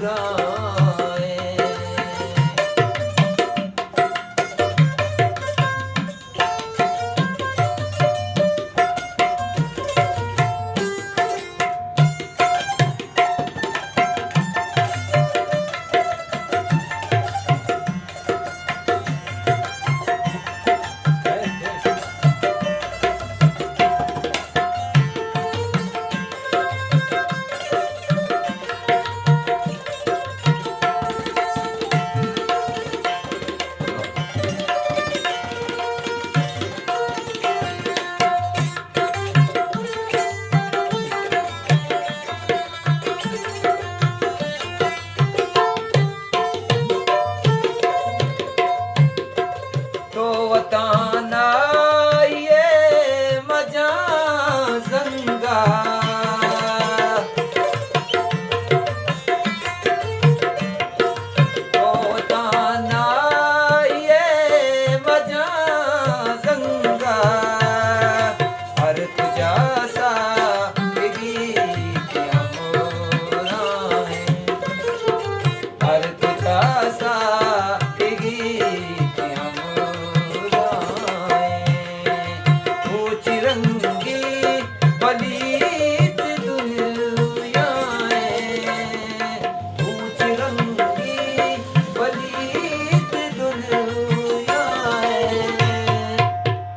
گائیں۔ تو وتانا یہ مجاں زنگا، تو وتانا یہ مجاں زنگا، ہر کجا سا بگی کہ ہمراہیں۔ ہر کجا سا بگی کہ ہمراہیں۔ روچ رنگی پلیت دنیائیں۔ روچ رنگی پلیت دنیائیں۔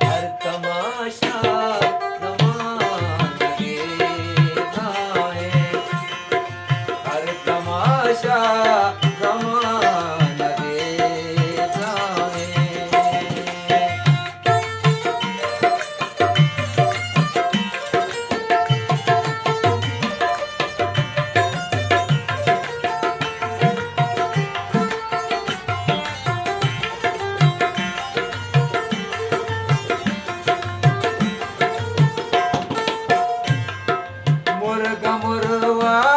ہر تماشا زمانگے نائیں۔ ہر تماشا زمانگے نائیں۔ مرگ مروا